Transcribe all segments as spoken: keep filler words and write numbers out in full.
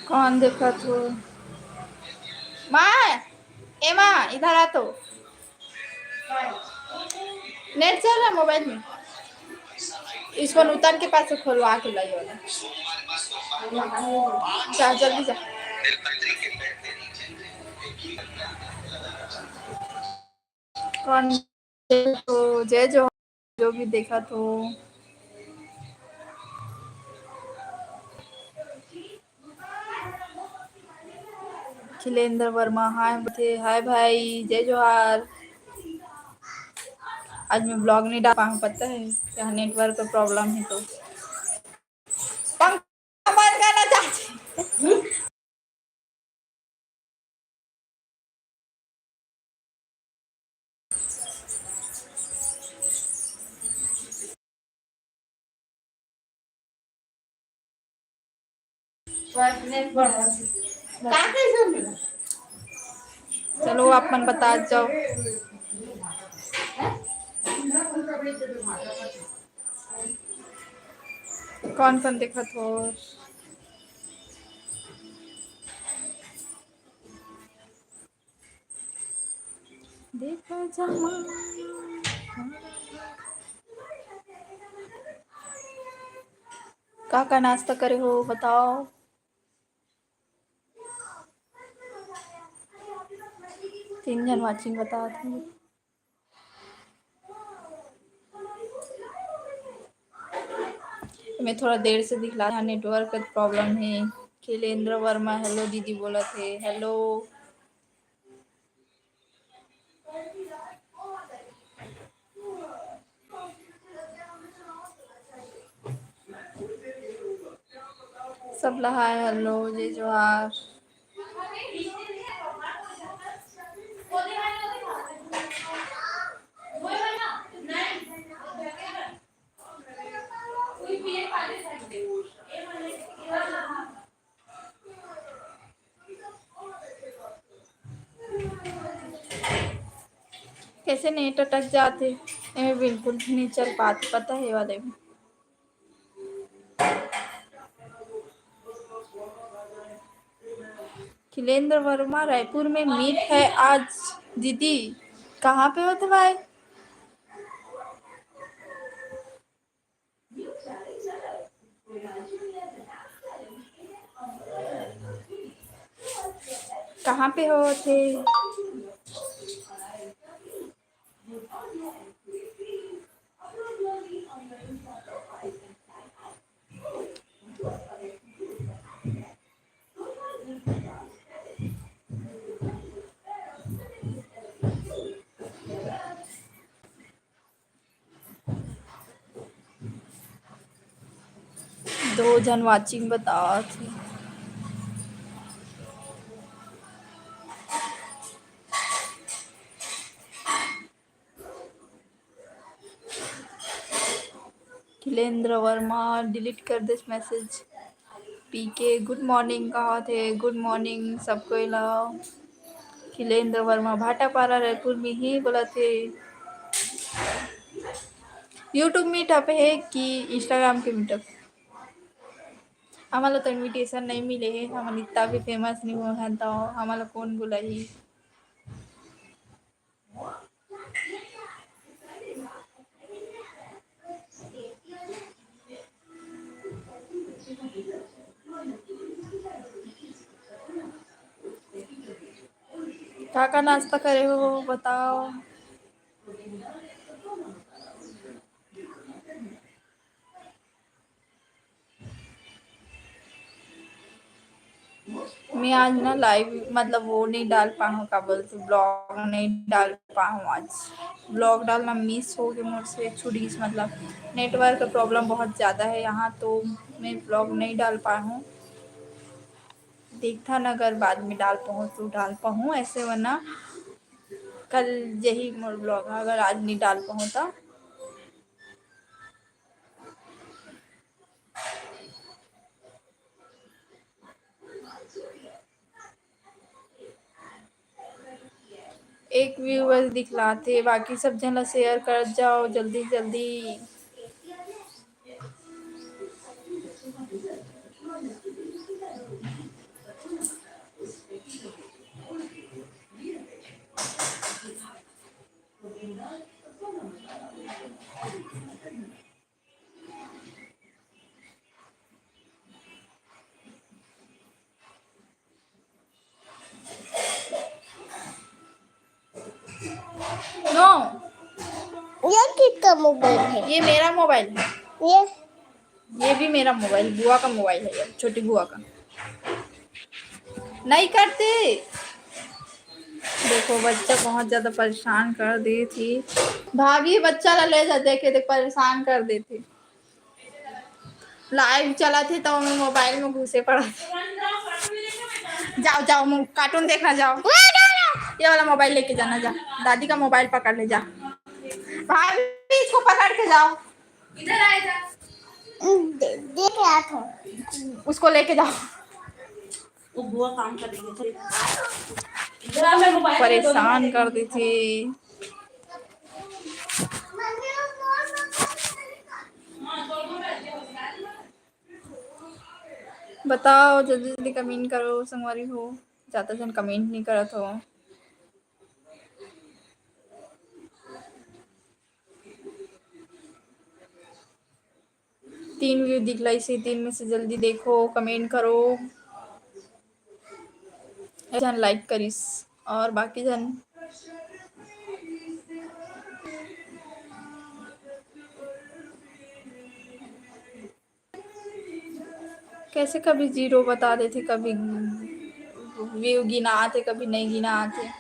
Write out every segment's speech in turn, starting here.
कौन देखत हो? माँ, ए माँ, इधर आ तो। नेट चल रहा मोबाइल में। इसको नूतन के पास से खोलवा के लाइए वाला। जा, जल्दी जा। कौन हो? जय जोहार, जो भी देखत हो। खिलेंद्र वर्मा, हाय बथे, हाय भाई, जय जोहार। आज मैं ब्लॉग नहीं डाल पाऊँ, पता है, यहाँ नेटवर्क का प्रॉब्लम है तो। पंखा बंद करना चाहती। चलो, आप मन बता जाओ, कौन कौन देखत हो? देखा जमाना। का का नाश्ता करे हो, बताओ। तीन झन वाचिंग बतात हे। मैं थोड़ा देर से दिखला, नेटवर्क का प्रॉब्लम है। खिलेंद्र वर्मा, हेलो दीदी बोलत हे, हेलो। सब ला हाय हेलो, जय जोहार। कैसे नेट अटक जाथे, एमे बिल्कुल भी नहीं चल पात, पता है वाले में। खिलेंद्र वर्मा, रायपुर में मीट है आज। दीदी, कहाँ पे होते भाई? कहाँ पे होथे? दो झन वाचिंग बतावत हे। खिलेंद्र वर्मा डिलीट कर देस मैसेज। पीके गुड मॉर्निंग कहत हे। गुड मॉर्निंग सबको ला। खिलेंद्र वर्मा भाटापारा रायपुर में ही बोलत हे। YouTube मीटअप हे कि Instagram के मीटअप? हमन ला तो इनविटेशन नहीं मिले हे, हमन इतना भी फेमस नहीं होए हन, तो हमन ला कौन बुलाही? का का नाश्ता करे हो बताओ। मैं आज ना live, मतलब, वो नहीं डाल पाहूँ, का बोलते, vlog नहीं डाल पाहूँ आज। Vlog डालना miss हो गया मोर से, छुड़ीस, मतलब, network problem बहुत ज़्यादा है यहाँ, तो मैं vlog नहीं डाल पाहूँ। देखथन, अगर बाद में डाल पाहूँ तो डाल पाहूँ, ऐसे वरना कल यही मोर vlog है, अगर आज नहीं डाल पाहूँ तो। एक view बस दिखलाथे, बाकी सब झन ला share करत जाओ जल्दी जल्दी। No, ये किसका मोबाइल है? ये मेरा मोबाइल है। ये ये भी मेरा मोबाइल, बुआ का मोबाइल है, ये छोटी बुआ का। नहीं करते। देखो, बच्चा बहुत ज्यादा परेशान कर देथे। भाभी, बच्चा ला ले जा, देखे देख, परेशान कर देथे। Live चलत हे तो मैं मोबाइल में घुसे पड़त। जाओ, जाओ, मो-, cartoon देखना जाओ। ये वाला मोबाइल लेके जाना, जा, दादी का मोबाइल पकड़ ले जा। भाभी, इसको पकड़ के जाओ। इधर आए जा। दे, दे क्या था? उसको लेके जाओ। वो बुआ काम कर रही है। इधर आ, मैं मोबाइल परेशान कर देथे। बताओ, जल्दी जल्दी comment करो संगवारी हो, ज्यादा झन comment नहीं करत हो। तीन view दिखलाइस हे, तीन में से जल्दी देखो, comment करो। एक झन like करिस और बाकी झन कैसे कभी zero बता देथे, कभी view गिनात हे, कभी नहीं गिनात हे।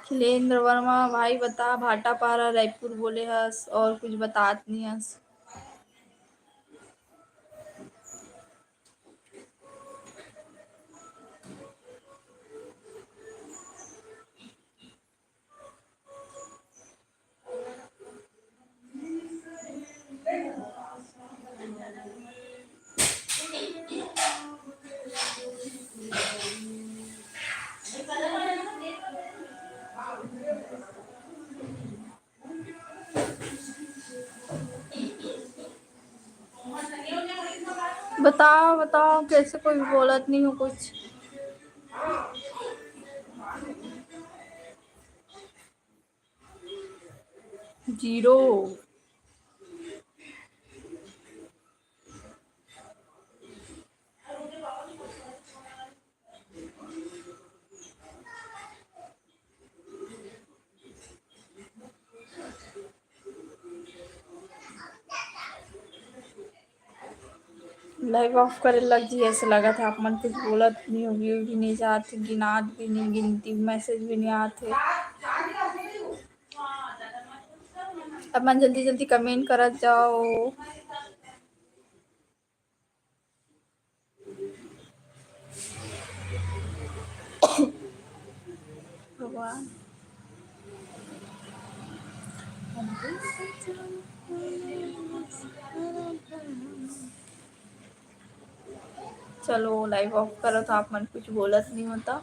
खिलेंद्र वर्मा, भाई बता, भाटापारा, रायपुर बोले हस और कुछ बतात नहीं हस। बताओ, बताओ, कैसे कोई बोलत नहीं हो कुछ? Zero। Live off करे लग जी, ऐसे लगत हे आप मन कुछ बोलत नहीं हो, view भी नहीं जात हे, गिनात भी नहीं, गिनती message भी नहीं आत हे। आप मन जल्दी जल्दी comment करत जाओ। भगवान। चलो, live off करो तो आप मन कुछ बोलत नहीं होता।